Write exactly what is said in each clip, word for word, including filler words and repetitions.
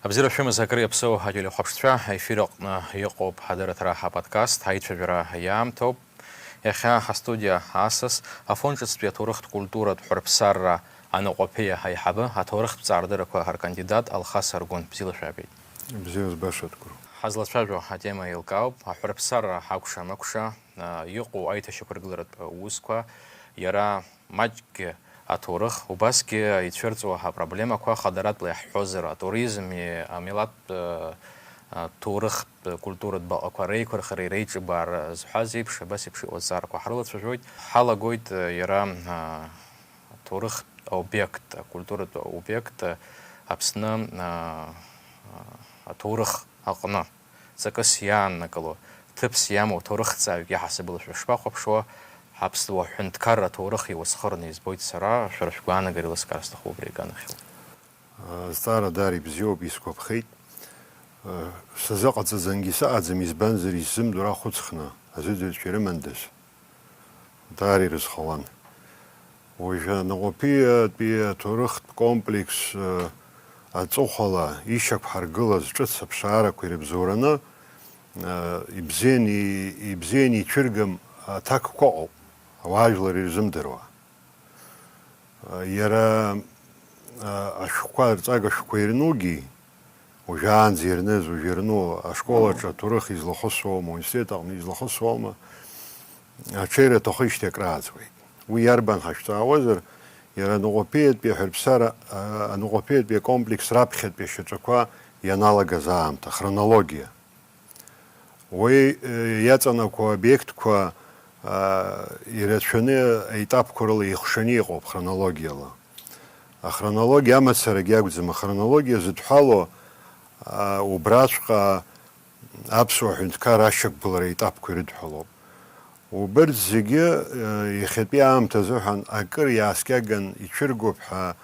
Бзиара шәымаз, акыр иаԥсоу ателехәаԥшцәа, аефир аҟны иҟоуп ҳадырраҭара ҳаподкаст, ҳаицәажәара иаамҭоуп. Иахьа ҳастудиа асас Афон ҿыцтәи аҭоурыхтә культуратә ҳәырԥсарра аныҟәаԥиа аиҳабы, аҭоурыхтә ҵаардыррақәа ркандидат Алхас Аргәын. Бзиала шәаабеит. Бзиа збаша, Адгәыр. Ҳазлацәажәо атема еилкаауп, аҳәырԥсарра акәша-мыкәша, а, иҟоу аиҭашьақәыргыларатә усқәа, иара маҷкгьы аҭоурых, убасгьы ицәырҵуа апроблемақәа, хадаратәла иаҳҳәозар, атуризми, амилаҭтә, а, а, ҭоурыхтә, культуратә баҟақәа реиқәырхареи реиҿыбаара зҳәаз еиԥш, абас еиԥш иҟоу азҵаарақәа ҳрылацәажәоит. Ҳалагоит, а, иара, а, аҭоурыхтә обиект, акультуратә обиект, а, Аԥсны, а, а, аҭоурых аҟны ҵакыс иааннакыло, ҭыԥс иамоу ҭоурыхҭҵааҩык иаҳасабала шәышԥахәаԥшуа, аԥсуа ҳәынҭқарра аҭоурых иуасхырны избоит сара, шәара шәгәаанагара еилыскаар сҭахуп убри аганахьала. Азҵаара даара ибзиоуп, исгәаԥхеит. Сазыҟаҵаӡангьы сыҟаӡам, избанзар, исзымдыруа хәыцхны, азыӡырҩцәа ирымандаз. Даара ирызхауан. Уажәы Анаҟәаԥиатәи аҭоурыхтә комплекс, э, аҵыхәала ишьақәҳаргылаз ҿыц аԥшаарақәа ирыбзоураны, э, ибзиан и-, ибзиан ицәыргам аҭакқәа ыҟоуп, ауаажәлар ирзымдыруа. Э, иара, э, ашәҟәқәа, арҵага шәҟәқәа ирнугьы, уажәаанӡа ирныз, уажә ирну ашкол аҿы аҭоурых излахысуама, ауниверситет аҟны излахысуама, аҽеира аҭахижьҭеи акрааҵуеит. Уи иарбан ҳашәҵаауазар, иара аныҟәаԥиатәи аҳәырԥсара, а, аныҟәаԥиатәи акомплекс раԥхьатәи ашьаҿақәа ианалагаз аамҭа, хронологиа. Уи, э, иаҵанакуа обиектқәа, а, ирацәаны аетапқәа рыла ихшаны иҟоуп хронологиала. Ахронологиа амацарагьы акәӡам, ахронологиа зыдҳәало, а, убраҵәҟьа аԥсуа ҳәынҭқар ашьақәгылара аетапқәа ирыдҳәалоуп. Убырҭ зегьы, э, иахьатәи аамҭа азыҳәан акыр иааскьаган ицәыргоуп ҳәа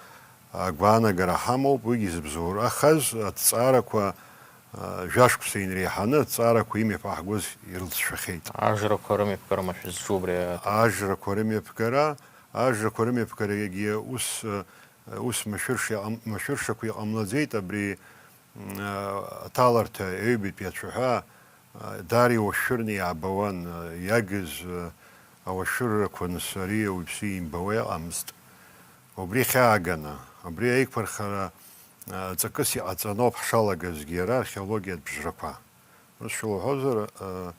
агәаанагара ҳамоуп, уигьы зыбзоурахаз аҭҵаарақәа, а, жәашықәса инреиҳаны аҭҵаарақәа имҩаԥаҳгоз ирылҵшәахьеит. Ажрақәа рымҩаԥгара машәызҿу убри аҭыԥ? Ажрақәа рымҩаԥгара, ажрақәа рымҩаԥгарагьы ус, а, ус машәыршәа иҟам-, машәыршақәа иҟамлаӡеит, абри, м, а, аҭаларҭа аҩбатәи ацәаҳәа, а, даара иуашәшәырны иаабауан, а, иагыз, а, ауашәыррақәа нас ари ауаҩԥсы имбауа иҟамызт. Убри хьааганы, абри аиқәырхара, а, ҵакыс иҟаҵаноуп ҳшалагазгьы иара археологиатә бжрақәа. Урысшәала уҳәозар, а,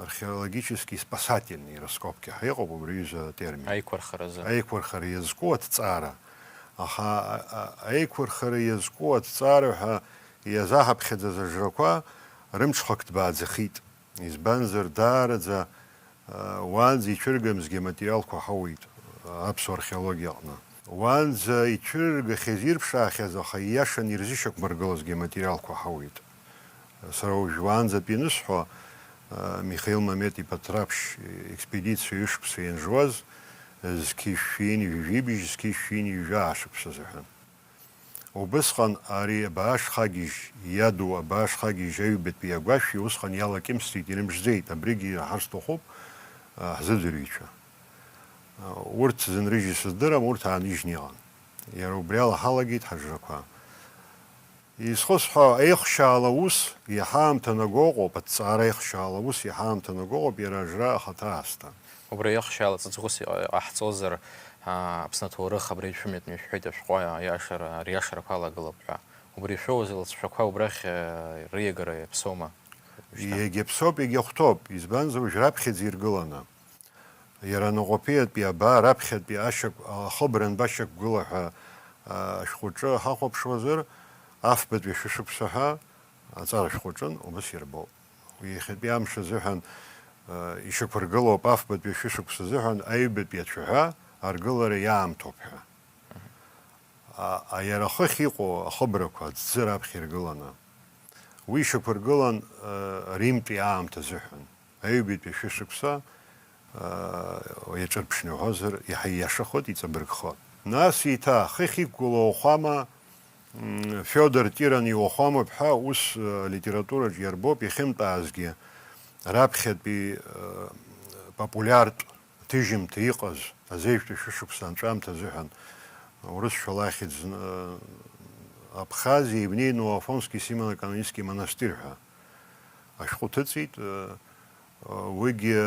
археологический спасательный раскопки ҳәа иҟоуп убри аҩыза атермин. Аиқәырхаразы. Аиқәырхара иазку аҭҵаара. Аха, а, а, аиқәырхара иазку аҭҵаара ҳәа иазаҳаԥхьаӡаз ажрақәа рымҽхак ҭбааӡахеит. Избанзар, даараӡа, а, уаанӡа ицәыргамзгьы аматериалқәа ҳауеит, а, аԥсуа археологиа аҟны. Уаанӡа ицәыргахьаз, ирԥшаахьаз, аха ииашаны ирзышьақәмыргылазгьы аматериалқәа ҳауеит. Сара уажә уаанӡатәи анысҳәо, а, Михаил Мамед-иԥа Ҭраԥшь експедициа ҩышықәса ианжуаз, зқьи шәи ҩажәи бжь, зқьи шәи ҩажәи аашықәса азыҳәан. Убысҟан ари абаашхагьежь иаду абаашхагьежь аҩбатәи агәашәи усҟан иалакьымсӡеит, ирымжӡеит, абригьы ҳарсҭахуп, а, ҳзыӡырҩцәа. А, урҭ зынрыжьыз сыздырам, урҭ ааныжьны иҟан. Иара убри ала ҳалагеит ҳажрақәа. Изхысҳәаау, аихшьаала ус иаҳа аамҭа нагоҟоуп, аҭҵаара аихшьаала ус иаҳа аамҭа нагоҟоуп, иара ажра ахаҭа аасҭа. Убри аихшьаала ҵаҵӷәыс иҟа-, иҟаҳҵозар, аа, Аԥсны аҭоурых абри шәымҩатәны ишәҳәеит ашәҟәы аиашара, ариашарақәа алагылоуп ҳәа. Убри шәоуз лҵшәақәа убрахь, аа, рыиагара иаԥсоума? Шьҭа. Иагьаԥсоуп, иагьахәҭоуп, избанзар, уажә раԥхьаӡа иргыланы. Иара анаҟәаԥиатәи абаа раԥхьатәи ашьақә-, ахыбранба ашьақәгыла ҳәа, аа, ашәҟәаҿы ҳахәаԥшуазар, афбатәи ашәышықәса ҳәа аҵара шәҟәаҿын, убас ирбоуп. Уи иахьатәи амш азыҳәан, аа, ишьақәыргылоуп, афбатәи ашәышықәса азыҳәан аҩбатәи ацәаҳәа аргылара иаамҭоуп ҳәа. А, а, иара ахыхь иҟоу ахыбрақәа аӡӡы раԥхьа иргыланы. Уи ишьақәыргылан, а, Римтәи аамҭа азыҳәан. Аҩбатәи шәышықәса, а, иаҿырԥшны иуҳәозар, иаҳа ииашахоит, иҵабыргхоит. Нас еиҭа ахыхь иқәгылоу ауахәама, м, Фиодор Тиран иуахәамоуп ҳәа ус, а, алитератураҿ иарбоуп, иахьынтәаазгьы раԥхьатәи, а, популиартә аҭыжьымҭа иҟаз азеижәтәи шәышықәса анҵәамҭа азыҳәан, урысшәала ахьӡ, э, Абхазиа иҩнеины Афонски Симон-Канонически монастырь ҳәа ашәҟәы ҭыҵит. Уигьы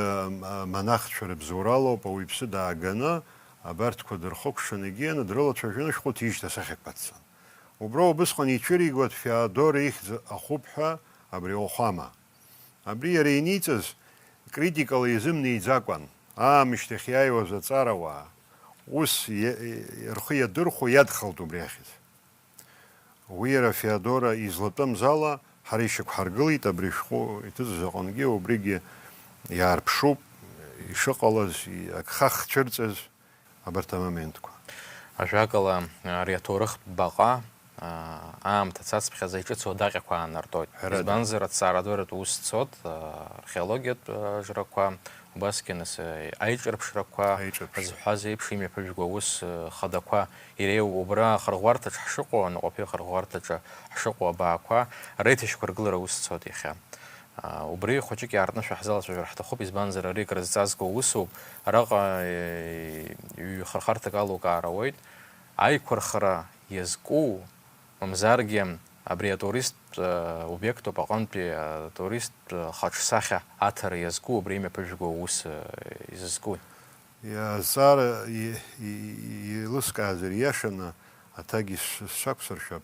монахцәа рыбзоуралоуп, ауаҩԥсы дааганы абарҭқәа дырхыкәшан егьианы дрылацәажәаны ашәҟәы ҭижьит асахьақәа дцан. Убра убысҟан ицәыригоит Феодор ихьӡ ахуп ҳәа абри ауахәама. Абри иара иниҵаз критикала изымнеиӡакәан, аамышьҭахь иааиуаз аҵарауаа ус рхы иадырхәо иадхалт убри ахьӡ. Уи иара Феодора излатәымз ала ҳара ишьақәҳаргылеит, абри шәҟәы иҭыҵыз аҟынгьы убригьы иаарԥшуп, ишыҟалаз, агха хцәырҵыз, абарҭ амоментқәа. Ажәакала, ари аҭоурыхтә баҟа, аа, аамҭа цацԥхьаӡа иҿыцу адаҟьақәа аанартоит. Ҳәарада. Избанзар, аҭҵаарадырратә ус цот, аа, археологиатә, аа, жрақәа, убасгьы нас, аа, аиҿырԥшрақәа, аиҿырԥшра, зҳәаз еиԥш, имҩаԥыжәго аус, аа, хадақәа иреиуоуп. Убра ахырӷәӷәарҭаҿ ҳшыҟоу, аныҟәаԥиа ахырӷәӷәарҭаҿы ҳшыҟоу абаақәа реиҭашьақәыргылара аус цот иахьа. Аа, убри хәыҷык иаартны шәаҳзалацәажәар ҳҭахуп, избанзар, ари акрызҵазкуа усуп. Араҟа, е, ҩ-, хырхарҭак алукаара ауеит. Аиқәырхара иазку, мамзаргьы абри атуристтә, е, обиектуп аҟынтәи атуристтә, е, хаҿсахьа аҭара иазку, убри имҩаԥыжәго аус, е, изызку. Азҵаара и-, и-, и-, еилыскаазар ииашаны, аҭак ис-, сақәсыршәап.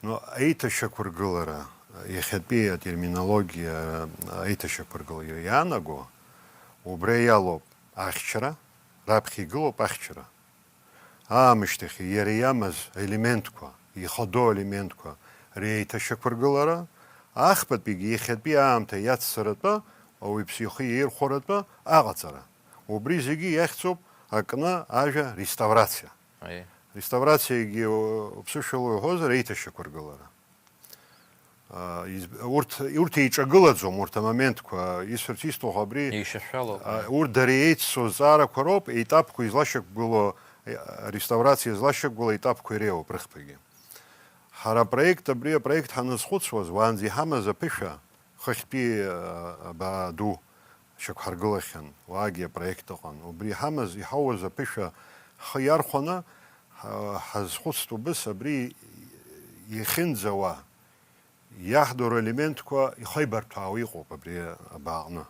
Но аиҭашьақәыргылара, иахьатәи атерминологиа аиҭашьақәыргылара иаанаго, убра иалоуп ахьчара, раԥхьа игылоуп ахьчара. Аамышьҭахь иара иамаз аелементқәа, ихадоу аелементқәа реиҭашьақәыргылара, ахԥатәигьы иахьатәи аамҭа иацҵаратәы, ауаҩԥсы ихы иаирхәаратәы аҟаҵара. Убри зегьы иахьӡуп акны ажәа реставрациа. Аиеи. Реставрациагьы уԥсышәала уҳәозар, еиҭашьақәыргылара. А, изб-, урҭ, урҭ еиҿагылаӡом, урҭ амоментқәа, исҳәарц исҭаху абри, еишьашәалоуп, а, аиеи, урҭ дара еиццо зҵаарақәа роуп, етапқәа излашьақәгылоу, а, реставрациа злашьақәгылоу етапқәа иреиуоуп рыхԥагьы. Ҳара апроект, абри апроект ҳаназхәыцуаз, уаанӡа иҳамаз аԥышәа, хыхьтәи, а, абаа ду шьақәҳаргылахьан, уаагьы апроект ыҟан. Убри иҳамаз, иҳауаз аԥышәа ҳхы иархәаны, ҳа-, ҳазхәыцт убыс, абри иахьынӡауа, иаҳдоу релементқәа ихеибарҭәаауа иҟоуп абри абааҟны.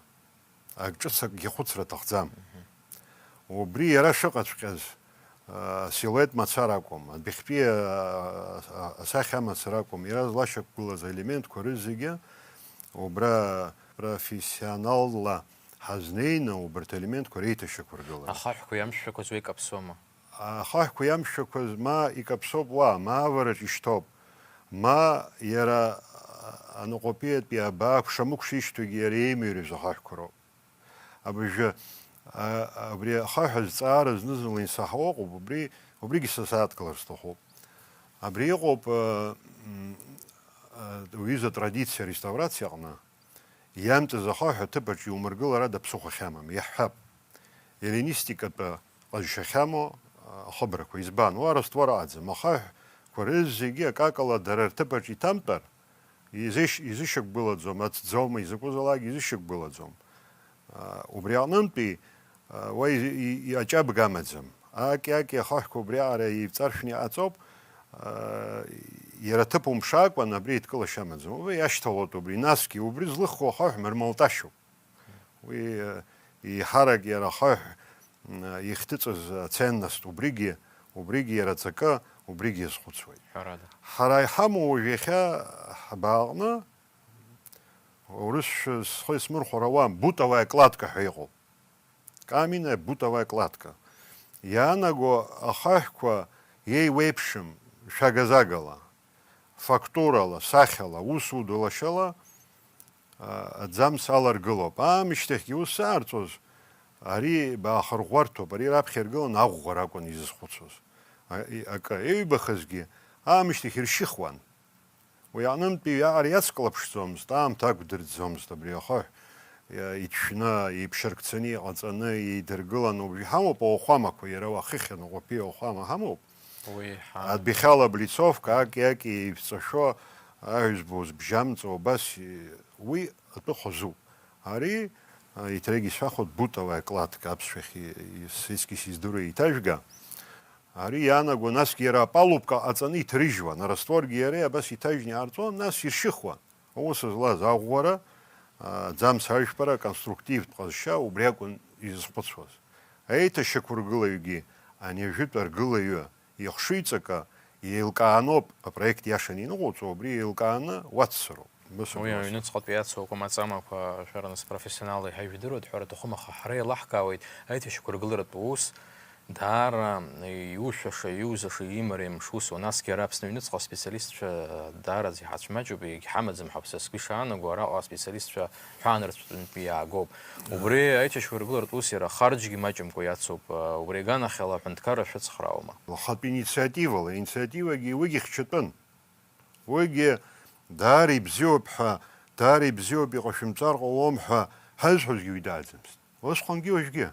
Ак ҿыц акгьы хәыцра аҭахӡам. Мгм. Убри иара шыҟаҵәҟьаз, а, асилует мацара акәым, адәахьтәи, а, а, асахьа амацара акәым, иара злашьақәгылаз аелементқәа рызегьы убра профессионалла ҳазнеины убарҭ аелементқәа реиҭашьақәыргылара. Ахаҳәқәа иамшәақәаз уи каԥсома? Ахаҳәқәа иамшәақәаз ма икаԥсоуп уа, ма авараҿ ишьҭоуп, ма иара, а, аныҟәапиатәи абаа кәша-мыкәша ишьҭоугьы иара еимыҩрыз ахаҳәқәа роуп. Абыржәы, а, абри ахаҳә азҵаара зны-зынла исаҳауа ыҟоуп, убри, убригьы са сааҭгылар сҭахуп. Абри ыҟоуп, а, м, а, уҩыза традициа реставрациа аҟны. Иамҵаз ахаҳә аҭыԥаҿ иумыргылар ада ԥсыхәа ахьамам, иаҳҳәап, еллинистикатә ҟазшьа ахьамоу ахыбрақәа. Избан? Уа раствор аӡам. Ахаҳәқәа рызегьы акакала дара рҭыԥаҿ иҭамтәар, изышь-, изышьақәгылаӡом, аӡӡома, изакәызаалак изышьақәгылаӡом. А, убри аҟнынтәи, а, уа и-, и-, и-, аҷабга амаӡам. Аки-аки ахаҳәқәа убриаҟара еивҵаршәны иҟаҵоуп, а, иара аҭыԥ умԥшаакәан, абри еидкылашьа амаӡам. Уи иашьҭалоит убри, насгьы убри злыху ахаҳә мырмалташьуп. Уи, а, еиҳарак иара ахаҳә, м, ихҭыҵыз аценность убригьы, убригьы иара аҵакы, убригьы иазхәыцуеит. Ҳәарада. Ҳара иҳамоу уажә иахьа ҳбааҟны, урысшәа схы исмырхәар ауам, бутовая кладка ҳәа иҟоуп. Каменная бутовая кладка. Иаанаго ахаҳәқәа еиуеиԥшым шәага-загала, фактурала, сахьала, усудалашьала, а, аӡамц аларгылоуп. Аамышьҭахьгьы ус саарҵәоз, ари баахырӷәӷәарҭоуп, ари раԥхьа иргыланы аӷәӷәара акәын изызхәыцуаз. А, и-, акы, еиҩбахазгьы аамышьҭахь иршьыхуан. Уи аҟнынтәи уиаҟара иацклаԥшӡомызт, аамҭа ақәдырӡӡомызт абри ахаҳә, иа-, иҭшәны, еиԥшьыркцаны иҟаҵаны, еидыргыланы, убри иҳамоуп ауахәамақәа, иара уахыхь аныҟәаԥиа ауахәама ҳамоуп. Уи ҳа- Адәахьала облицовка, аки-аки еивҵашәо, аҳәызба узбжьамҵуа, убас, и-, уи атәы хазуп. Ари, а, еиҭарак исҳәахуеит, бутовая кладка, аԥсшәахь и-, и-, сецгьы сиздыруа еиҭажәга. Ари иаанаго насгьы иара апалубка ҟаҵаны иҭарыжьуан, арастворгьы иареи абас иҭажьны иаарҵон, нас иршьыхуан. Аус злаз аӷәӷәара, аӡамц ажәпара аконструктивтә ҟазшьа убри акәын изызхәыцуаз. Аиҭашьақәыргылаҩгьы ани ажәытә аргылаҩы ихшыҩҵакы еилкааноуп апроект иашаны иныҟоуҵо, убри еилкааны уаццароуп. Уи аҩныҵҟатәи иацу акәамаҵамақәа шәара нас профессионалла иҳажәдыруеит ҳәара аҭахума, аха ҳара еилаҳкаауеит аиҭашьақәыргыларатә ус даара иушәаша, иузаша, иимариамш усуан. Насгьы ара Аԥсны аҩныҵҟа аспециалистцәа даараӡа иҳацәмаҷуп, егьҳамаӡам ҳәа са сгәы ишаанаго, араҟа аспециалистцәа ҳәаанырцәтәынтәи иаагоуп. Убри аиҭашьақәыргыларатә ус иара харџьгьы маҷымкәа иацуп, убри аганахьала аҳәынҭқарра шәыцхраауама? Лхатә инициативала, инициативагьы уигьы хьчатәын. Уигьы даара ибзиоуп ҳәа, даара ибзиоуп, иҟашәымҵар ҟалом ҳәа ҳазҳәозгьы уи дааӡамызт. Усҟангьы уажәгьы.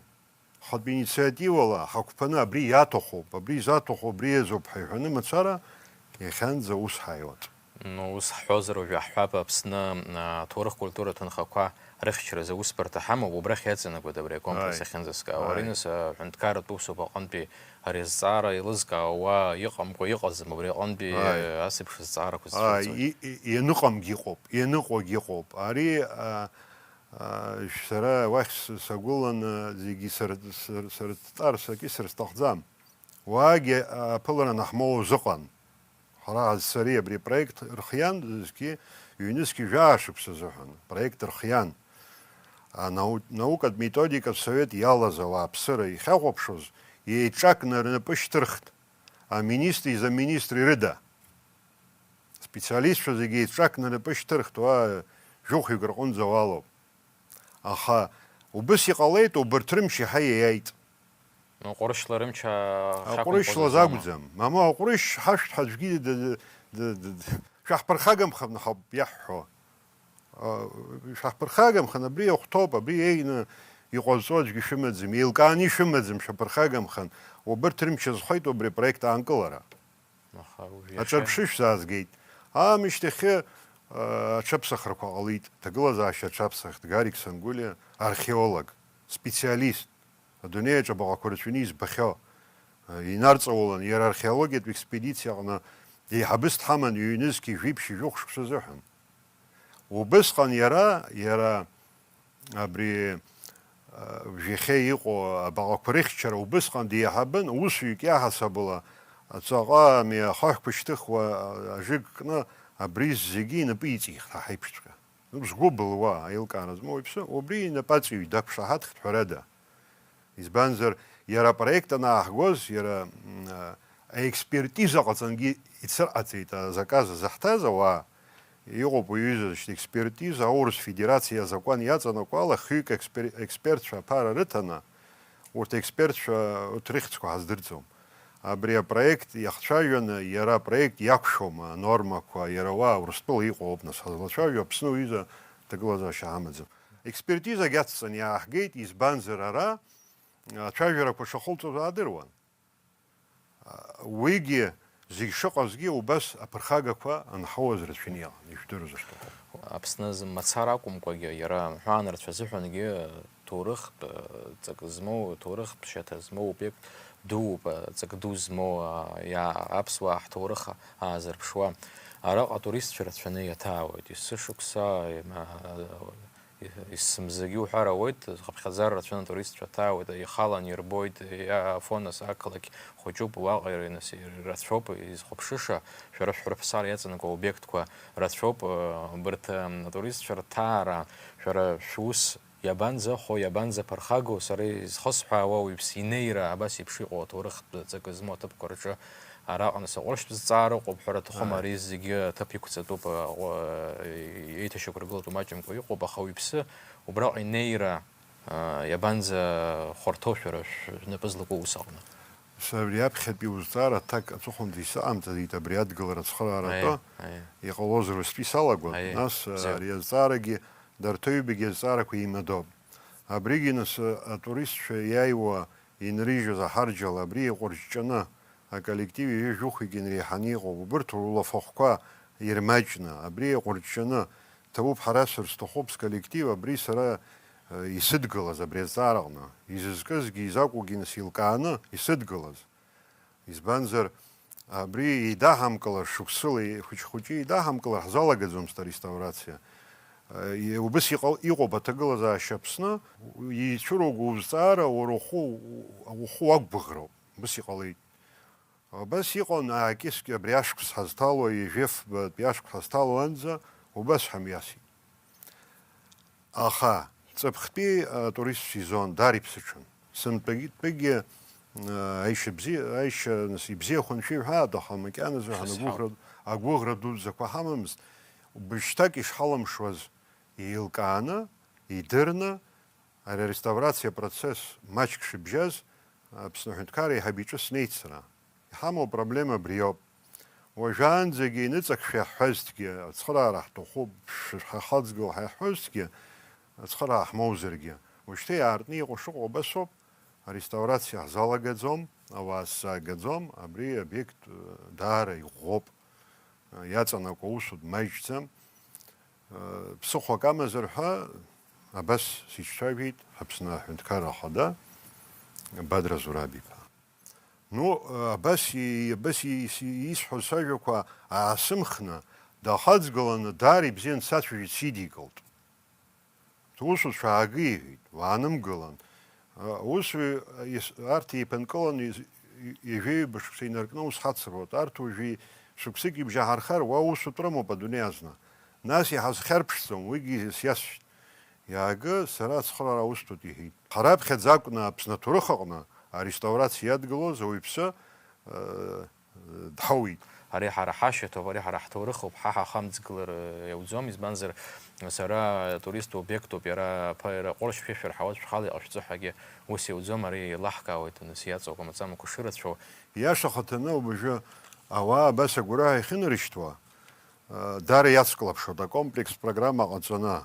Хатә инициативала ҳақәԥаны абри иаҭахуп, абри изаҭаху, абри иазуп ҳәа иҳәаны мацара, иахьанӡа ус ҳаиуаӡом. Ну, ус ҳҳәозар, уажә иаҳҳәап, Аԥсны, а, аҭоурых-культура ҭынхақәа рыхьчаразы аусбарҭа ҳамоуп, убрахь иаҵанакуеит абри аконкурс Ааи. Ахьынӡаскаауа. Ари Ааи. Нас, а, аҳәынҭқарратә усуп аҟынтәи ари азҵаара еилызкаауа иҟамкәа иҟаӡам, абри аҟынтәи Ааи. Ас еиԥш азҵаарақәа Ааи, зцәырҵуеит. И-, и-, ианыҟамгьы ыҟоуп, ианыҟоугьы ыҟоуп. Ари, а, а, шәара уахь с-, сагәыланы зегьы сыр-, сыр-, сырыҭҵаарц акгьы сырҭахӡам. Уаагьы аԥылара анаҳмоуа узыҟан. Ҳара ҳазцари абри апроект рхиан, зқьи, ҩнызқьи жәаа шықәса азыҳәан апроект рхиан. Анау-, наукатә методикатә совет иалаз ауааԥсыра ихьахәаԥшуаз, еиҿакны рнапы шьҭырхт, аминистри изаминистри рыда. Специалистцәа зегьы еиҿакны рнапы шьҭырхт, уа жәохәҩык рҟынӡа уалоуп. Аха убыс иҟалеит, убырҭ рымч иаҳа иаиааит. Ну, ҟәрышьла рымч, а, Аҟәрышьла шақәымхозар, акәӡам. Мамоу, аҟәрышь ҳашәҭ ҳәа аӡәгьы д-, д-, д-, д-, шәаҳԥырхагамхан ҳауп иаҳҳәо. А, шәаҳԥырхагамхан, абри иахәҭоуп, абри еины иҟазҵо аӡәгьы шәымаӡам, еилкааны ишәымаӡам, шәаԥырхагамхан. Убырҭ рымч азхоит убри апроект аанкылара. Аха уажә иахьа Аҿырԥшы шәзаазгеит. Аамышьҭахьы, а, аҽаԥсахрақәа ҟалеит. Ҭагылазаашьа аҽаԥсахт Гарик Сангәлиа, археолог, специалист. Адунеи аҿы абаҟақәа рацәаны избахьоу, а, инарҵаулан, иара археологиатә експедициа аҟны еиҳабыс дҳаман ҩнызқьи жәиԥшьи жәохә шықәса азыҳәан. Убысҟан иара, иара абри, а, жәахьа иҟоу абаҟақәа рыхьчара убысҟан деиҳабын, усҩык иаҳасабала ҵаҟа ами ахаҳәқәа шьҭыхуа, а, ажыг кны абри зегьы инапы иҵихт ҳа ҳаиԥшҵәҟьа. Сгәы былуа, аилкаара змоу иԥсы, убри инапаҵаҩ дақәшаҳаҭхт ҳәарада. Избанзар, иара апроект анааҳгоз, иара, м, а, аекспертиза ҟаҵангьы ицырҟаҵеит, а, заказ заҳҭаз ауаа. Иҟоуп уи аҩыза, значит, експертиза, аурыс федерациа азакәан иаҵанакуа ала, хҩык експер-, експертцәа аԥара рыҭаны, урҭ аекспертцәа, урҭ рыхьӡқәа ҳаздырӡом. Абри апроект иахцәажәаны, иара апроект иақәшәома, анормақәа, иара уа Урыстәыла иҟоу ауп, нас, ҳазлацәажәо, Аԥсны уҩыза ҭагылазаашьа ҳамаӡам. Експертизагь ацҵаны иааҳгеит, избанзар, ара ацәажәарақәа шахылҵоз аадыруан. Уигьы зегь шыҟазгьы убас аԥырхагақәа анҳауаз рацәаны иҟан, ижәдыруазар сҭахуп. Аԥсны азы мацара акәымкәагьы, иара аҳәаанырцә азыҳәангьы ҭоурыхтә, э, ҵак змоу, ҭоурыхтә шьаҭа змоу обиект дууп, э, ҵак ду змоу, а, иа-, аԥсуаа ҳҭоурых аазырԥшуа. Араҟа атуристцәа рацәаны иаҭаауеит. Есышықәса, э, ма-, Исымзагьы уҳәар ауеит, хыԥхьаӡара рацәаны атуристцәа ҭаауеит, ихалан ирбоит, иа-, Афон ас-, ақалақь хәыҷуп, уаҟа ир-, нас ирацәоуп изхәаԥшыша, шәара шәҳәырԥсар иаҵанакуа обиектқәа рацәоуп, ы, убарҭ, ы, атуристцәа рҭаара, шәара шәус иабанӡахәо, иабанӡаԥырхагоу, сара изхысҳәаауа уаҩԥс инеира абас еиԥш иҟоу аҭоурыхтә ҵакы змоу аҭыԥқәа рҿы Араҟа нас аҟәрышьтә зҵаара ыҟоуп ҳәа рҭахым, Ааи. Ари зегьы аҭыԥ иқәҵатәуп, аҟ-, еиҭашьақәыргылатәу маҷымкәа иҟоуп, аха уаҩԥсы убраҟа инеира, а, иабанӡа хәарҭоу шәара шәнапы злаку аус аҟны? Са абри аԥхьатәи узҵаара аҭак аҵыхәанӡа исаҟамҵаӡеит, абри адгылара ацхырааратәы Аиеи, аиеи. Иҟалозар устәи салагон, Аиеи, нас, бзиа. Ари азҵаарагьы, дарҭ аҩбагьы азҵаарақәа еимадоуп. Абригьы нас атуристцәа иааиуа инрыжьыз аҳарџьал абри иҟәырҷҷаны, аколлектив ҩажәи жәохәҩык инреиҳаны иҟоуп. Убырҭ рулафахәқәа ирмаҷны, абри иҟәырҷҷаны, ҭабуп, ҳара сырсҭахуп сколлектив, абри сара, э, исыдгылаз абри азҵаараҟны, изызкызгьы, изакәугьы нас илкааны исыдгылаз. Избанзар, абри еидаҳамкылар, шықәсыла хәыҷ-хәыҷы еидаҳамкылар ҳзалагаӡомызт ареставрациа. Э, убыс иҟал-, иҟоуп аҭагылазаашьа Аԥсны, ицәыругоу узҵаара уара ухы, ухы уақәгәыӷроуп. Убыс иҟалеит. Убас иҟан аакьыскьа абри ашықәс ҳазҭало, ҩажәи фбатәи ашықәс ҳазҭало анӡа убас ҳамҩасит. Аха ҵыԥхтәи атуристтә сезон даара иԥсыҽын. Сынтәагьы, тәыгьы, а, аишьа бзи-, аишьа, нас, ибзиахәын шәиҳәаат, аха макьаназы Шәасҳәап. ҳанагәыӷра, агәыӷра дуӡӡақәа ҳамамызт. Быжьҭак ишҳалымшуаз еилкааны, идырны, ари ареставрациа апроцесс маҷк шыбжьаз, Аԥсны аҳәынҭқарра аиҳаб иҿы снеит сара. Иҳамоу апроблема абриоуп. Уажәаанӡагьы иныҵакшәа иаҳҳәазҭгьы, ацхыраара ҳҭахуп, ш-, ҳахаҵгыл ҳәа иаҳҳәозҭгьы, ацхыраара ҳмоузаргьы, уажәшьҭа иаартны иҟоу шыҟоу абасоуп, ареставрациа ҳзалагаӡом, ауаа сзаагаӡом, абри обиект, э, даара иӷәӷәоуп, э, иаҵанакуа усуп, маҷӡам. Э, ԥсыхәак амазар ҳәа абас сицәажәеит Аԥсны аҳәынҭқарра ахада Бадра Зураб-иԥа. Ну, абас и-, абас и-, ис-, исҳәоз сажәақәа аасымхны, дахаҵгыланы даара ибзианы дсацәажәеит, сидикылт. Усуцәа аагы, иҳәеит, уаанымгылан. Аусуҩ ис-, арҭ еиԥынкыланы из-, и-, ҩажәеи ҩба шықәса инаркны ус ҳацыруеит. Арҭ уажәи шықәсык ибжьаҳархар, уа усутә рымоуп адунеи азна. Нас иҳазхьарԥшӡом, уигьы сиасшәт. Иаага, сара ацхыраара усҭоит, иҳәеит. Ҳара аԥхьаӡа акәны Аԥсны аҭоурых аҟны ареставрациа иадгылоз ауаҩԥсы, э, дҳауит. Ари ҳара ҳашьаҭоуп, ари ҳара ҳҭоурыхуп, ҳа ҳахамҵгылар иауӡом, избанзар, сара туристтә обиектуп, иара аԥа, иара ҟәрышь шәышәырҳауаз шәхала иҟашәҵы ҳәагьы ус иауӡом, ари еилаҳкаауеит, нас иаҵоуп амаҵамақәа шырацәоу. Иаша хаҭаны уажәы ауаа абас агәараҳәа иахьынарышьҭуа, э, даара иацклаԥшуеит, акомплекс программа ҟаҵаны.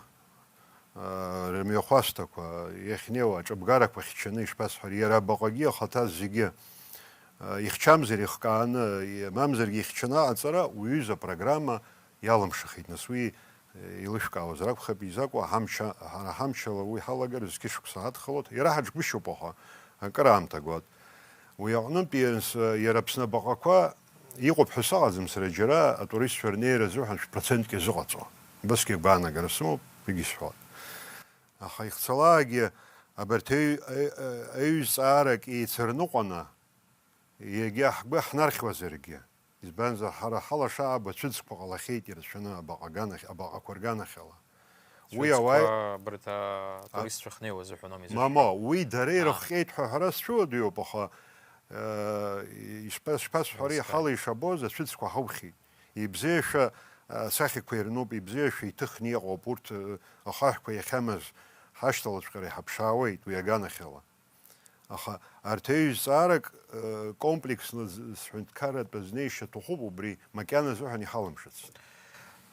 Рымҩахәасҭақәа иахьнеиуа аҿыбгарақәа хьчаны, ишԥасҳәари, иара абаҟагьы ахаҭа зегьы ихьчамзар ихкааны, мамзаргьы ихьчаны аҟаҵара уҩыза апрограмма иалымшахеит. Нас уи еилышәкаауазар акәхап, изакәу ҳамч-, ҳара ҳамчала уи ҳалагар зқьышықәса ҳадхалоит, иара ҳаҿгәышьоуп, аха акыраамҭа гәаҭ. Уи аҟнынтә ианс-, иара Аԥсны абаҟақәа иҟоуп ҳәа сыҟаӡам сара џьара, атуристцәа рнеира азыҳәан шә-процентк иазыҟаҵо. Убасгьы агәаанагара сымоуп, уигьы сҳәоит. Аха ихцалаагьы абарҭ аҩ-, аҩ-, аҩ-, аҩызҵаарак еицырныҟәаны, егьа ҳгәы ҳнархьуазаргьы, избанзар, ҳара ҳалаша аба цәыӡқәа ҟалахьеит ирацәаны абаҟа аганахь, абаҟақәа рганахьала. Уи Цәыӡқәа ауаа абарҭ атуристцәа ахьнеиуа азыҳәан ауми изышәҳәо? Мамоу, уи дара Аа. ирыхҟьеит ҳәа ҳара сцәыуадаҩуп, аха, э, ишԥа-, шԥасҳәари, Исҳәа. ҳала ишабоз ацәыӡқәа ҳаухьеит. Ибзиашәа, э, асахьақәа ирнуп, ибзиашәа иҭыхны иҟоуп, урҭ, э, ахаҳәқәа иахьамаз ҳашьҭалаҵәҟьара иҳаԥшаауеит уи аганахьала. Аха арҭ аҩызҵаарак, э, комплексла з-, сҳәынҭқарратә азнеишьа аҭахуп, убри макьана азыҳәан иҳалымшацт.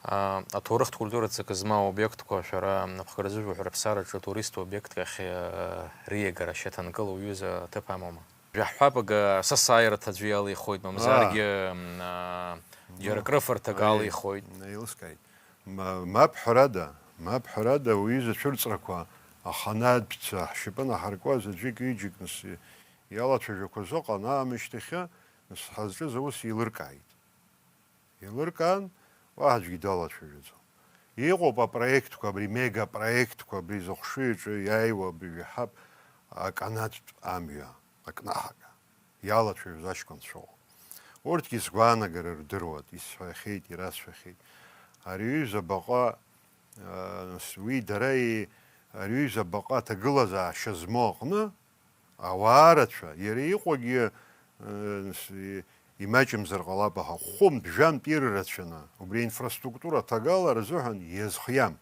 А, аҭоурыхтә культуратә ҵакы змоу аобиектқәа шәара аԥхгаразы жәаҳәара аԥсараҿы атуристтә обиектк ахь, э, риагара шьаҭанкыла уҩыза аҭыԥ амоума? Жәаҳҳәап, ага, са сааирҭа аӡәы иалихуеит, мамзаргьы, Аа. м, а, џьара Мм. крыфарҭак Аиеи, алихуеит. Еилыскааит. Ма-, мап ҳәарада, мап ҳәарада, уаҩы изы ацәырҵрақәа аханатәцәа ҳшьапы наҳаркуаз аӡәык-ҩыџьак нас иалацәажәақәаз ыҟан, аамышьҭахьы нас ҳазҿыз аус еилыркааит. Еилыркаан, уаҳа аӡәгьы далацәажәаӡом. Иҟоуп апроектқәа, абри мегапроектқәа, абри зыхшыҩ аҿы иааиуа абри жәаҳап аканатәтә амҩа, акнаҳага, иалацәажәоз аҷкәынцәа ыҟоуп. Урҭгьы сгәаанагара рдыруеит, исҳәахьеит, ирасҳәахьеит. Ари аҩыза абаҟа, а, нас уи дара и-, ари аҩыза абаҟа аҭагылазаашьа змоу аҟны, ауаа рацәа, иара иҟоугьы, э, с-, и-, имаҷымзар ҟалап, аха хәынтә-жәантә иррацәаны, убри аинфраструктура аҭагала рзыҳәан иазхиам.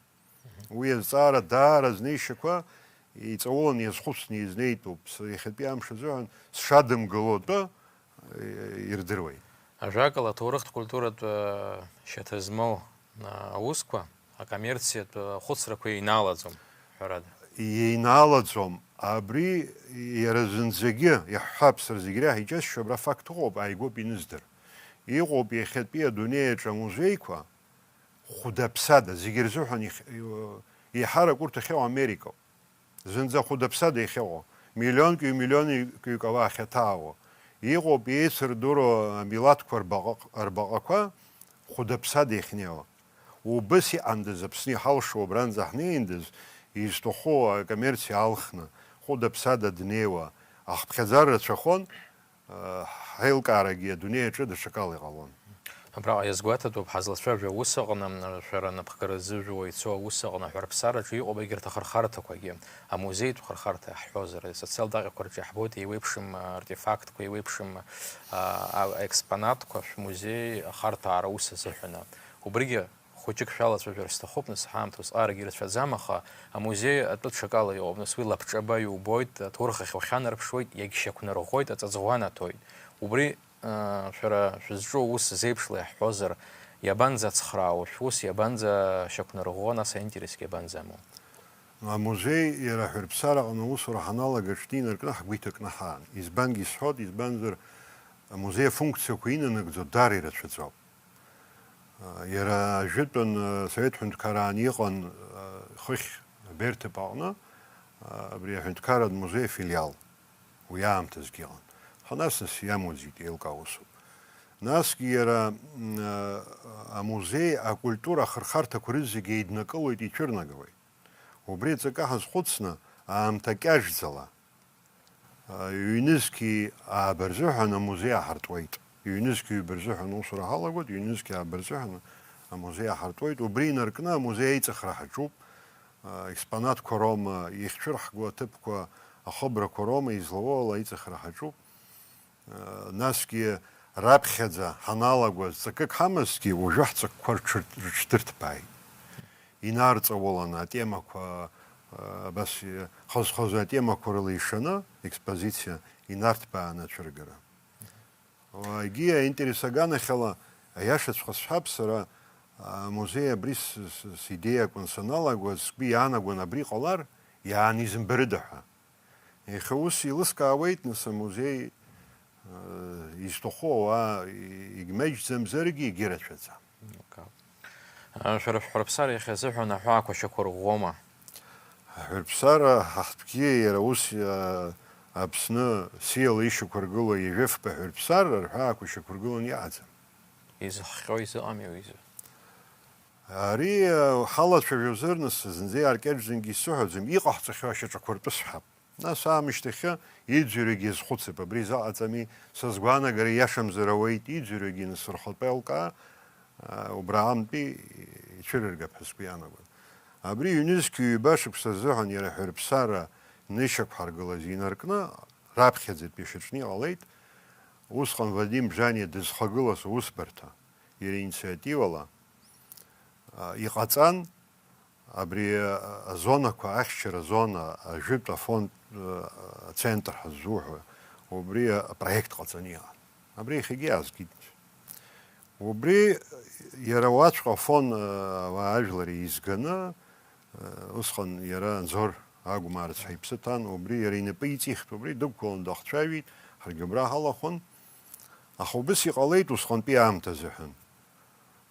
Уи азҵаара даара знеишьақәа иҵауланы иазхәыцны изнеитәуп. С-, иахьатәи амш азыҳәан сшадымгыло атәы, э, ирдыруеит. Ажәакала, аҭоурыхтә культуратә, э, шьаҭа змоу аусқәа, акоммерциатә хәыцрақәа еинаалаӡом, ҳәарада. Еинаалаӡом. Абри иара зынӡагьы, иаҳҳәап, сара зегь реиҳа иџьасшьо, абра факт ыҟоуп, ааигәоуп иныздыр. Иҟоуп иахьатәи адунеи аҿы амузеиқәа, хәда-ԥсада, зегь рзыҳәан иеиҳарак урҭ ахьыҟоу Америкоуп. Зынӡа хәыда-ԥсада иахьыҟоу, миллионки ҩ-миллионки ҩык ауаа ахьаҭаауа, Иҟоуп еицырдыруа амилаҭқәа рбаҟа-, рбаҟақәа хәыда-ԥсада иахьнеиуа. Убыс иҟандаз Аԥсны иҳалшо абранӡа ҳнеиндаз, изҭаху акоммерциа алхны, хәыда-ԥсада днеиуа, ахыԥхьаӡара рацәахон, ҳаилкаарагьы адунеи аҿы даҽакала иҟалон. Абраҟа иазгәаҭатәуп, ҳазлацәажәо аус аҟны, шәара анапхгара ззыжәуа ицо аус аҟны аҳәарԥсараҿы иҟоуп егьырҭ ахырхарҭақәагьы. Амузеитә хырхарҭа иаҳҳәозар, асоциалтә аҟьақәа рҿы иаҳбоит еиуеиԥшым артефактқәа, еиуеиԥшым аекспонатқәа шәмузеи ахарҭәаара аус азыҳәаны. Убригьы хәыҷык шәалацәажәар сҭахуп, нас ҳаамҭа усҟарагьы ирацәаӡам, аха амузеи атәы ҽакала иҟоуп, нас уи лабҿаба иубоит, аҭоурых ахь ухьанарԥшуеит, иагьшьақәнарӷәӷәоит, аҵаҵӷәы анаҭоит. Убри, аа, шәара шәызҿу аус зеиԥшла иаҳҳәозар, иабанӡацхраау шәус, иабанӡашьақәнарӷәӷәо, нас аинтересгьы иабанӡамоу? Амузеи иара аҳәырԥсараҟны аусура ҳаналага аҽны инаркны ҳгәы иҭакны ҳаан. Избангьы исҳәоит, избанзар, амузеи афункциақәа инанагӡо даара ирацәаӡоуп. Иара ажәытәан Асовет ҳәынҭқарраан иҟан хыхь Берҭыԥ аҟны абри аҳәынҭқарратә музеи афилиал уи аамҭазгьы иҟан. Аха нас-нас иамуӡеит, еилкаау усуп. Насгьы иара, м, амузеи акультура ахырхарҭақәа рызегьы еиднакылоит, ицәырнагауеит. Убри аҵакы ҳазхәыцны, аамҭа кьаҿӡала, ҩнызқьи ааба рзыҳәан амузеи аҳартуеит. Ҩнызқьи ҩба рзыҳәан аусура ҳалагоит, ҩнызқьи ааба рзыҳәан амузеи аҳартуеит. Убри инаркны амузеи аиҵыхра ҳаҿуп. Експонатқәа роума, ихьцәырҳго аҭыԥқәа, ахыбрақәа роума, излауоу ала аиҵыхра ҳаҿуп. Насгьы раԥхьаӡа ҳаналагоз ҵакык ҳамазҭгьы, уажәы ҳҵакқәа рҽырҭ-, рыҽдырҭбааит. Инарҵауланы атемақәа, абас, хаз-хазы атемақәа рыла ишаны, експозициа инарҭбааны ацәыргара. Егьи аинтерес аганахьала, аиашаҵәҟьа сҳәап, сара амузеи абри с-, с-, сидеиа акәын саналагоз, сгәы иаанагон абри ҟалар, иаанизымбарыда ҳәа. Иахьа ус еилыскаауеит, нас, амузеи, э, изҭаху ауаа, и-, егьмаҷӡамзаргьы, егьырацәаӡам. Акы. Э, шәара шәҳәырԥсара иахьазыҳәан аҳәаақәа шьақәырӷәӷәома? Аҳәырԥсара ҳаҳҭгьы иара ус, э, Аԥсны сиала ишьақәыргылоу ҩажәа фба ҳәырԥсарра рҳәаақәа шьақәыргыланы иҟаӡам. Изыхҟьо изыҟами уи изы? Ари, э, ҳалацәажәозар, нас, зынӡа иааркьаҿӡангьы исыҳәаӡом, иҟаҳҵахьоу ашьаҿақәа ртәы сҳәап. Нас аамышьҭахьы иӡырҩгьы иазхәыцып, абри заҟаҵами, са сгәаанагара ииашамзар ауеит, иӡырҩгьы насырхәатәы еилкаа, а, убра аҟынтәи ицәырыргап ҳәа сгәы иаанагоит. Абри ҩнызқьи ҩба шықәса азыҳәан иара ҳәырԥсара нышьақәҳаргылаз инаркны, раԥхьаӡатәи шьаҿны иҟалеит, усҟан Вадим Бжаниа дызхагылаз аусбарҭа, иара иинициативала, а, иҟаҵан, Абри, а, азонақәа, ахьчара азона, ажәытә афонд, а, ацентр ҳаззуҳәо, убри апроект ҟаҵаны иҟан. Абри иахьагьы иаазгеит. Убри иара уаҵәҟьа афон, а, ауаа ажәлар еизганы, а, усҟан иара Анзор Агәмаа рыцҳа иԥсы ҭан, убри иара инапы иҵихт, убри дықәгылан дахцәажәеит, ҳаргьы абра ҳалахәын. Аха убыс иҟалеит усҟантәи аамҭа азыҳәан.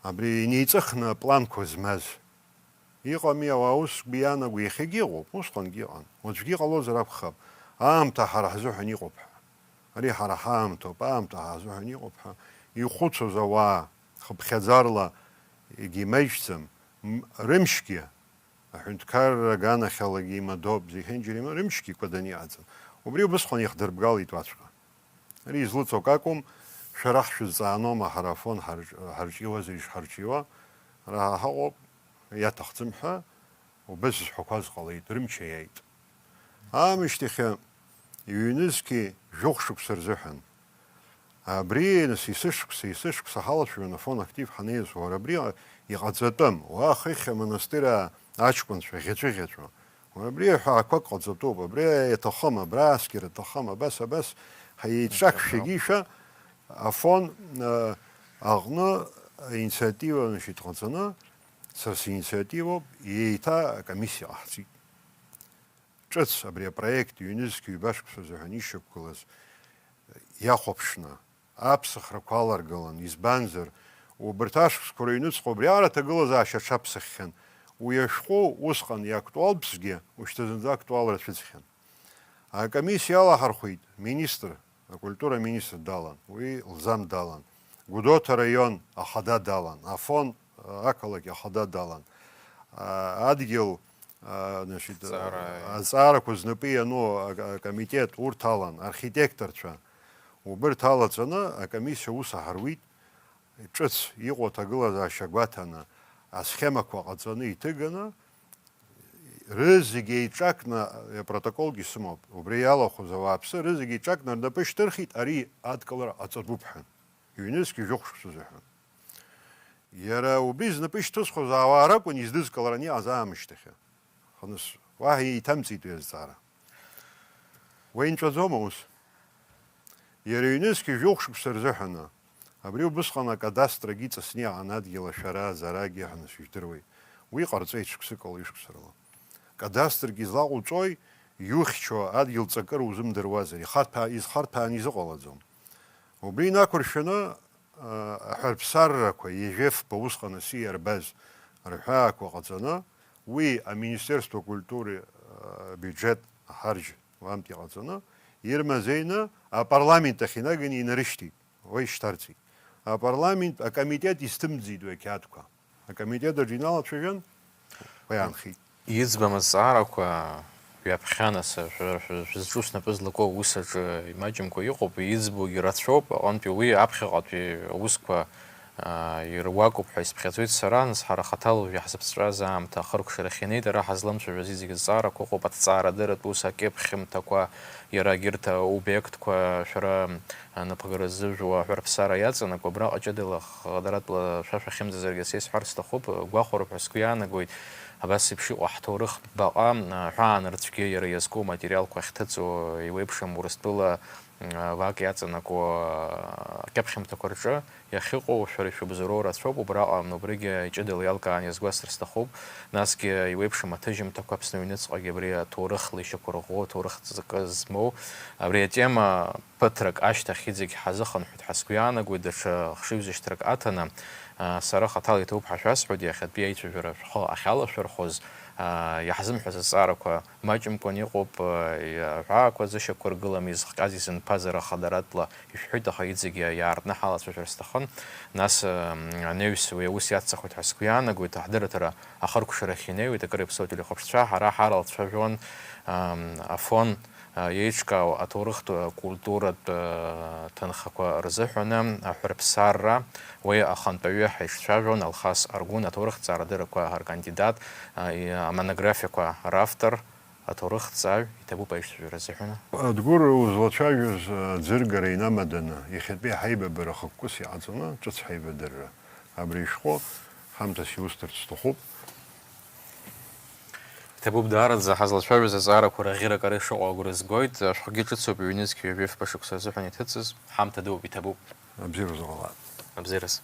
Абри инеиҵыхны апланқәа змаз. Иҟами, ауаа ус сгәы иаанаго, иахьагьы ыҟоуп, усҟангьы ыҟан, уаҵәгьы иҟалозар акәхап, аамҭа ҳара ҳзыҳәан иҟоуп ҳәа. Ари ҳара ҳаамҭоуп, аамҭа ҳазыҳәан иҟоуп ҳәа ихәыцуаз ауаа, хыԥхьаӡарала егьимаҷӡам, м-, рымшьгьы, аҳәынҭқарра аганахьалагьы имадоуп, зехьынџьара има-, рымшьгьы кәаданы иҟаӡам. Убри убысҟан иахдырбгалеит уаҵәҟьа. Ари излыҵоу акакәым, шәара ҳшәызҵаанома, ҳара Афон ҳарҿ-, ҳарҿиуазар ишҳарҿиуа, ара ҳа ҳаҟоуп, иаҭахӡам ҳәа, убас зҳәақәаз ҟалеит, рымч аиааит. Аамышьҭахьы ҩнызқьи жәохә шықәса рзыҳәан. Абри, нас, есышықәса, есышықәса ҳалацәажәон Афон актив ҳанеиз, уара, абри иҟаҵатәым, уа хыхь амонастыраа аҷкәынцәа ӷьаҵәыӷьаҵәуа. Уара абри аҳәаақәак ҟаҵатәуп, абри иаҭахым, абра ацәгьара аҭахым, абас, абас, ҳа еиҿакшәагьы ишәа, Афон, э, аҟны аинициатива, значит, ҟаҵаны, сара синициативоуп, еиҭа акомиссиа ҟаҳҵеит. Ҿыц абри апроект ҩнызқь ҩба шықәса азыҳәан ишьақәгылаз иахәаԥшны, аԥсахрақәа аларгалан, избанзар, убарҭ ашықәсқәа рыҩнуҵҟа убриаҟара аҭагылазаашьа аҽаԥсаххьан. Уи ашәҟәы усҟан иактуалтәызгьы, ушьҭа зынӡа актуалра цәыӡхьан. Акомиссиа алаҳархәит министр, Акультура аминистр далан, уи лзам далан. Гәдоуҭа араион ахада далан, Афон ақалақь ахада далан. Адгьыл, значит, Ҵара. Аҵаарақәа знапы иану акомитет урҭ алан, архитекторцәа. Убырҭ алаҵаны акомиссиа аус аҳаруит, ҿыц иҟоу аҭагылазаашьа гәаҭаны, асхемақәа ҟаҵаны иҭыганы, рызегь еиҿакны, апротоколгьы сымоуп, убри иалахәыз ауааԥсы рызегь еиҿакны рнапы шьҭырхит, ари адкылара ҟаҵатәуп ҳәа. Ҩнызқь жәохә шықәса азыҳәан. Иара убри знапы ишьҭызхуаз ауаа ракәын издызкылараны иҟаз аамышьҭахьы. Хыныс уаҳа еиҭамҵит уи азҵаара. Уеинҵәаӡома ус? Иара ҩнызқь жәохә шықәса рзыҳәаны, абри убысҟан акадастрагьы иҵысны иҟан адгьыл ашәара, зарагьы ҳәа нас ижәдыруеит. Уи ҟарҵеит шықәсык ала, ҩышықәса рыла. Кадастргьы излаҟоуҵои, иухьчо адгьыл ҵакыра узымдыруазар, ихарҭәаа-, изхарҭәааны изыҟалаӡом. Убри инақәыршәаны, а, аҳәарԥсаррақәа, ежәефба усҟан асы иарбаз рҳәаақәа ҟаҵаны, уи аминистерство культуры, а, абиуџьет аҳарџь уамтә иҟаҵаны, ирмазеины апарламент ахь инаганы инарышьҭит, уа ишьҭарҵеит. Апарламент акомитет изҭымӡеит уи ақьаадқәа. Акомитет аҿы иналацәажәан, уи аанхеит. Иӡбам азҵаарақәа ҩаԥхьа, нас, шәара шәызҿу снапы злаку аус аҿы имаҷымкәа иҟоуп, иӡбоугьы рацәоуп, аҟынтәи уи аԥхьаҟатәи аусқәа, аа, ируакуп ҳәа исԥхьаӡоит сара, нас, ҳара хаҭала уажә иаҳзыԥҵәаз аамҭа ахыркәшарахь инеит, ара ҳазлымцәажәоз зегьы зҵаарақәа ыҟоуп, аҭҵаарадырратә ус, акьыԥхьымҭақәа, иара егьырҭ аобиектқәа шәара анапхгара ззыжәуа аҳәарԥсара иаҵанакуа, абраҟа ҷыдала хадара-тәла шәа шәахьымӡазаргьы са исҳәар сҭахуп, гәахәароуп ҳәа сгәы иаанагоит, абас еиԥш иҟоу ҳҭоурых баҟа, ҳәаан рцәгьа иара иазку аматериалқәа ахьҭыҵуа, еиуеиԥшым Урыстәыла, вак иаҵанакуа, акьыԥхьымҭақәа рҿы иахьыҟоу шәара ишәыбзоуроу рацәоуп, убраҟа, убригьы ҷыдала иалкааны иазгәасҭар сҭахуп, насгьы еиуеиԥшым аҭыжьымҭақәа Аԥсны аҩныҵҟагьы абри аҭоурыхла ишьақәырӷәӷәо, аҭоурых ҵакы змоу, абри атема ԥыҭрак ашьҭахь иҵегь ҳазыхынҳәит ҳәа сгәы иаанагоит, даҽа хшыҩзышьҭрак аҭаны, а, сара хаҭала иҭабуп ҳәа шәасҳәоит, иахьатәи аицәажәара шәхы ахьалашәырхәыз, а, иаҳзымҳәаз азҵаарақәа маҷымкәан иҟоуп, а, аҳәаақәа зышьақәыргылам, изыхҟьаз изынԥазар ахадаратәла ишәҳәеит, аха иҵегь иаартны ҳалацәажәар сҭахын. Нас, а, анаҩс уи аус иацҵахоит ҳәа сгәы иаанагоит, аҳдырраҭара ахыркәшарахь инеиуеит, акыр иаԥсоу ателехәаԥшцәа, ҳара ҳалалцәажәон, а, Афон еиҿкаау аҭоурыхтә, культуратә ҭынхақәа рзыҳәаны аҳәырԥсарра, уи ахантәаҩы ҳаиҿцәажәон, Алхас Аргәын, аҭоурыхҭҵаарадыррақәа ркандидат, амонографиақәа равтор, аҭоурыхҭҵааҩ иҭабуп аиҿцәажәара азыҳәаны. Адгәыр узлацәажәоз аӡыргара инамаданы, иахьатәи ҳаибабара хықәкыс иҟаҵаны ҿыц ҳаибадырра абри ишәҟәы ҳамҭас иусҭарц сҭахуп. Иҭабуп даараӡа, ҳазлацәажәоз азҵаарақәа раӷьырак ара ишыҟоу агәра згоит, ашәҟәгьы ҿыцуп, ҩнызқь ҩажәи фба шықәса азыҳәан иҭыҵыз, ҳамҭа дууп, иҭабуп. Абзиара узыҟала. Абзиараз.